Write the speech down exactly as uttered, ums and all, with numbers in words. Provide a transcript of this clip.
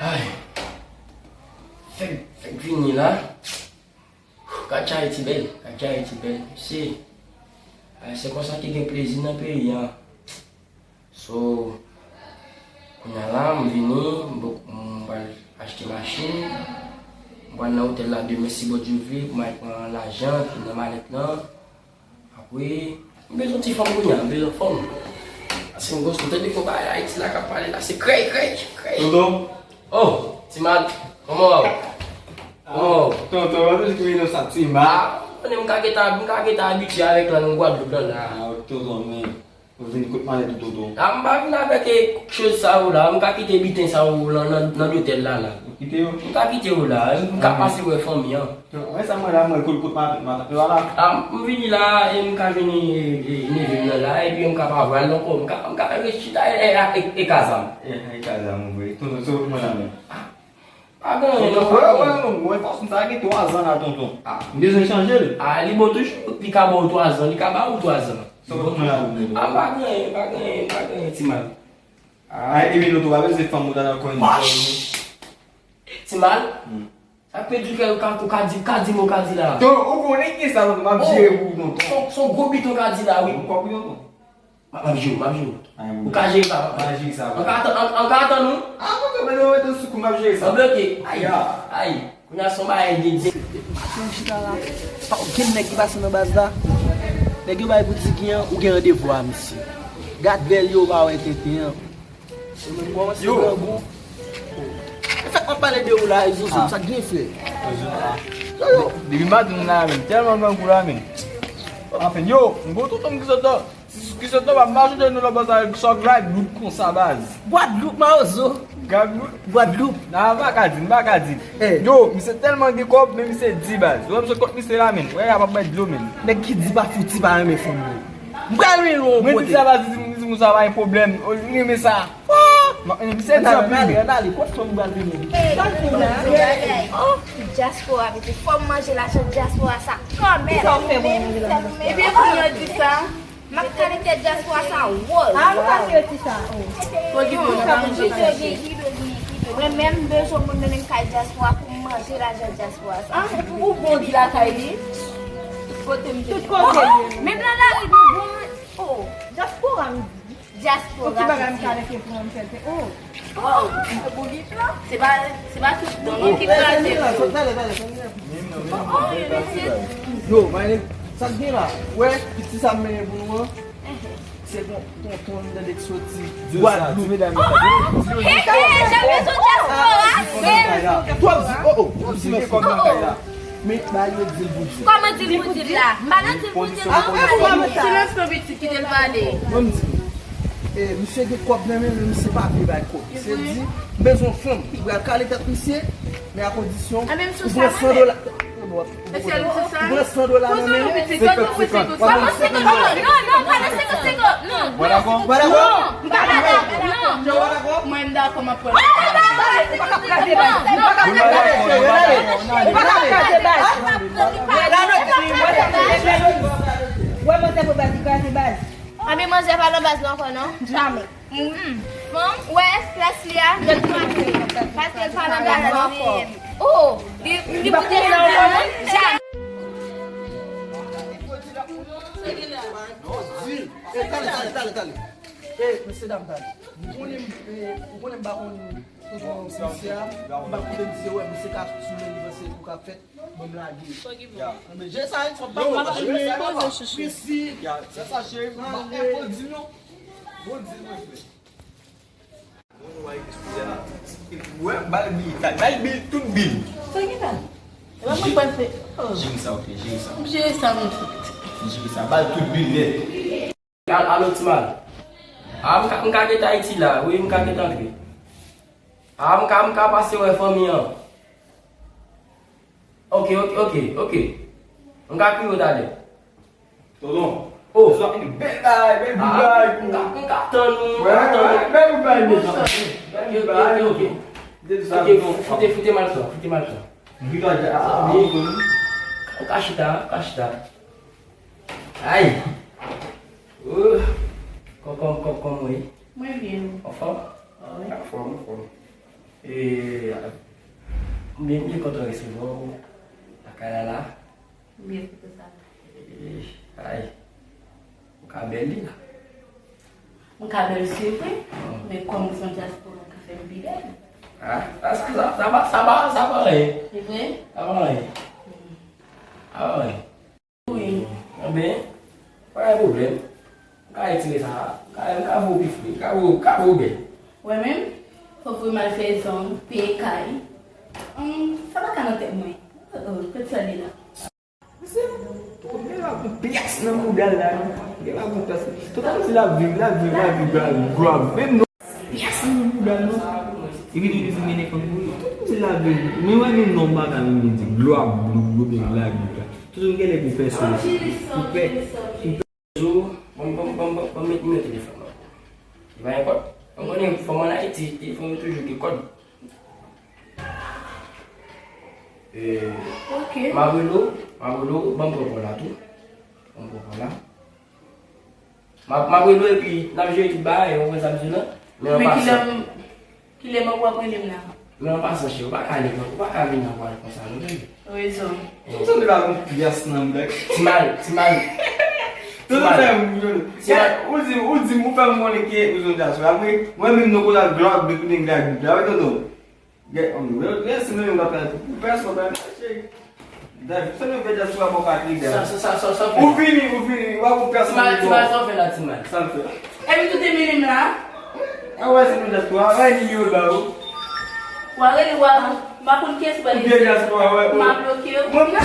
Ay, fèk, fèk vini la. Gad jan Ayiti bèl, gad jan Ayiti bèl. Se, ay, se konsa ki gen plezi nan peyi a. So, kounye a la, m vini, m bo-, m pral achte machin. M pral nan otèl la demen, si Bondye vle, pou m al pran lajan ki nan malèt lan. Apre, m bezwen ti fanm kounye a, m bezwen fanm. Paske m konn tande gon bagay Ayiti la k ap pale la, se krèy, krèy, krèy. Tonton. Oh, Timal, kòman w? Kòman w? Tonton, w ap toujou ki vin nan sa, Timal. Ah, konnen m ka gentan, m ka gentan abitye avèk lang Gwadloup lan la. Ah, tonton, men. Ou vin kot malèt ou, tonton? A, m pa vin avèk, e, choz sa yo la. M ka kite biten sa yo nan, nan, nan lotèl la, la. Ou kite yo? M ka kite yo la. M ka pase wè fanmi an. Wè sa mwen la, mwen kot, kot matant, matant yo la. A, m vini la, e m ka vini, e, e, neve m nan la, epi m ka pa vwal ankò. M ka, m ka ret chita, e, e, e, e kazam. E, e kazam, ou vre. Tonton, se ou mwen la, men. Pa gen anyen, non, pa gen anyen. Wè, wè, wè, fason sa gen twa zan la, tonton. Ah. M bezwen chanje l. Ah, li bon toujou, li ka ba w twa zan, li ka ba ou twa zan. Sa w konn la, tonton? Ah, pa gen anyen, pa gen anyen, pa gen anyen, Timal. Ah, e men tonton, pa bezwen fanm ou ta nan kwen. Timal? Hmm. Sa k pèdi kè ou ka, ou ka di, ka di m ou ka di la. Tonton, ou konnen ki sa, tonton, m ap jere pou ou, tonton. Son, son gwo biten ou ka di la, wi. Ou konprann, tonton? M ap, m ap jere w, m ap jere w. Ou ka jere sa, papa. An ka atann, an, an ka atann ou? Ah, tonton, men nou mete sou kou, m ap jere sa. An bloke. Ay, ay. Kounye a se yon bagay de, de. Ap nan chita la. Pa okenn nèg ki pase nan baz la. Nèg yo bay pou Tiki an, ou gen randevou a misye. Gad bèl yo, ou pa wè tenten an. Yo, menm kòmanse grangou. Fèk m ap pale de ou la, Zozo, sa k gen, frè? Yo, yo. Depi maten m la, menm tèlman grangou la, menm. Anfen, yo, m gon tonton m ki sot nan Si, si, ki sot nan, pa mache de nou la, baz, sa, sa, Gwadloup konsa, baz. Gwadloup, mawozo. Gwadloup. Gwadloup. Nan, m pa ka di, m pa ka di. Eh. Yo, misye tèlman gen kòb, men misye di, baz. Ou wè misye kot misye la, menm. Wè, y ap bay dlo, menm. Nèg ki di pa fouti pa renmen fanm, non. M pral renmen yon kote. Mwen di sa, baz, di, di, di, sa pa yon pwoblèm. Ou renmen sa. Oh! Non, eh, misye di anpil, men. Ann ale, ann ale, kot fanm ou pral renmen? Hey, sa k gen la? Dyaspora, mesye, fò m manje lajan dyaspora sa kanmenm. Kisa w fè pou manje lajan? Ebyen, kounye a di sa. M ap kale tèt dyaspora sa wòz. Ah, nou pa soti sa. Fò di pou nou manje. Mwen menm, m bezwen moun mennen m kay dyaspora pou m manje lajan dyaspora sa. Ah, ou bon di lakay li? Tout kote m te. Tout kote. Menm nan lari, nou bon. Oh. Dyaspora, m di. Dyaspora. Yon ti bagay m ka leke pou mwen, m fè l fè. Oh. Oh, boulit la. Se pa, se pa tout don ki kraze. Talè, talè, talè. Oh, oh, yo mesye. Yo, maye, sa k gen la? Wè, piti sa m mennen pou nou an. Se bon, tonton m tande k soti Gwadloup. Oh, oh, oh. Hey, hey, hey, jan bezwen dyaspora. Twòp di, oh, oh, twòp di, men kòm nan kay la. Men ba yo di l pou di l. Kòman di l pou di l la? M pa nan di l pou di l la. Silans pou pitit, kite l pale. Mwen m di, eh, misye gen kòb nan men l, men misye pa vle bay kòb. Misye di, m bezwen fanm. Ou pral kale tèt misye, men a kondisyon ou pran san dola. Ou pran san dola nan men l. Senkant, senkant. W ap ban m senkant dola. Non, non, pa nan senkant, senkant. Non, non, non, non. Mwen dakò. Mwen m dakò, m ap pran. Ou pa ka kraze baz. Ou pa ka kraze baz. Ou pa ka kraze baz. Wè manzè pou baz, li kraze baz. Anben manzè pa nan baz la ankò non. Jamè. Fanm, wè strès li a, paske l pa nan baz la ankò. Oh, li, li boute nan fanm, jamè. Di, eh, talè, talè, talè, talè. Eh, mesye dam, talè. Ou konnen, eh, ou konnen m pa konn tonton misye a, m pa konnen misye, wè, misye ka sou men li panse kou k ap fèt, bon, m lage. Anben, je sa, fò pa m lage. Poze chouchou. Presi. Ya, se sa, cheri, m pa fè fo di non. Bon di mwen, frè. Wè, ba l bil, ba l bil, tout bil. Sa ki sa? E pa mwen k pral fè. Oh. Jere sa, ok, jere sa. M jere sa, mwen tout. Jere sa, ba l tout bil nèt. Al-, alo, Timal. Ah, m ka, m ka gentan Ayiti la, wi, m ka gentan antre. Ah, m ka, m ka pase wè fanmi an. Ok, ok, ok, ok. M ka kriye w talè. Tonton. Oh. Sa yon bèl bagay, bèl bout bagay pou ou. M ka, m ka tann ou, m ka tann ou. Bèl bout bagay, mesye. Ok, ok, ok. Ok, bon, foute, foute m al pran, foute m al pran. M ka chita, m ka chita. Ay. Oh. Kòkòm, kòkòm, wi. Mwen byen. Anfòm? Wi. Anfòm, anfòm. E, m byen, m byen kontan resevwa w lakay la la. Byen kontan sa. E, ay, ou ka bèl li la. M ka bèl, se vre, men kòm ou se yon dyaspora, ou ka fè m pi bèl. Ah, sa, sa, sa, sa pa, sa pa, sa pa anyen. Se vre? Sa pa anyen. Sa pa anyen. Wi. Anben, pa gen pwoblèm. M ka retire sa. M ka, m ka voye w pi fre. M ka voye, m ka voye w bèl. Wè menm, fòk vrèman al fè zong, peye kay. Hum, sa pa ka nan tèt mwen. Oh, oh, kot sa li la? Mesye, gen la gon pyès nan bouda l la, non. Gen la gon pyès. Tout moun di l ap viv, l ap viv, l ap viv, l ap viv, glwa. Menm non. Pyès nan bouda l, non. Epi tou di mennen fanm pou li. Tout moun di l ap viv. Men wè menm non pa ka menm di glwa blou, oubyen glwa blou la. Tout moun genlè pou pèsonn. Pou pè, pou pè. Zo, ban m, ban m, ban m, ban m, ban m met nimewo telefòn nan. Li pa gen kòd. Ou konnen fanm ann Ayiti, telefòn yo toujou gen kòd. E, ok. M ap rele w, m ap rele w, ban m pran kòd la tou. Ban m pran kòd la. M ap, m ap rele w epi n ap jere tout bagay, ou konprann sa m di w la? Men an pasan. Men kilè m, kilè m ap w ap rele m la? Men an pasan, cheri, ou pa ka ale, ou pa ka vin nan vwal konsa, non, tande? Rezon. Ou sanble pa gon pyès nan bèk. Ti mal, ti mal. Tonton fè m jwenn. Ou di, ou di, ou fè m konnen ke ou se yon dyaspora. Apre, mwen menm non konsa, glwa, glwa, glwa, glwa, tonton. Gen, gen, gen, si nou menm la fè pou pèsonn, pa mache. Dayè, se nou fè dyaspora bò Patrik, dayè. Sa, sa, sa, sa, sa fè. Ou fini, ou fini, ou pa pou pèsonn. Ti mal, ti mal, sa w fè la, ti mal. Sa m fè. Epi tou te mennen m la. A wè, se nou dyaspora, wè nimewo l ba ou. W a rele, w a, m pa konn kiyès ou pral rele. Ou vye dyaspora, wè. M a bloke w. Mwen, mwen,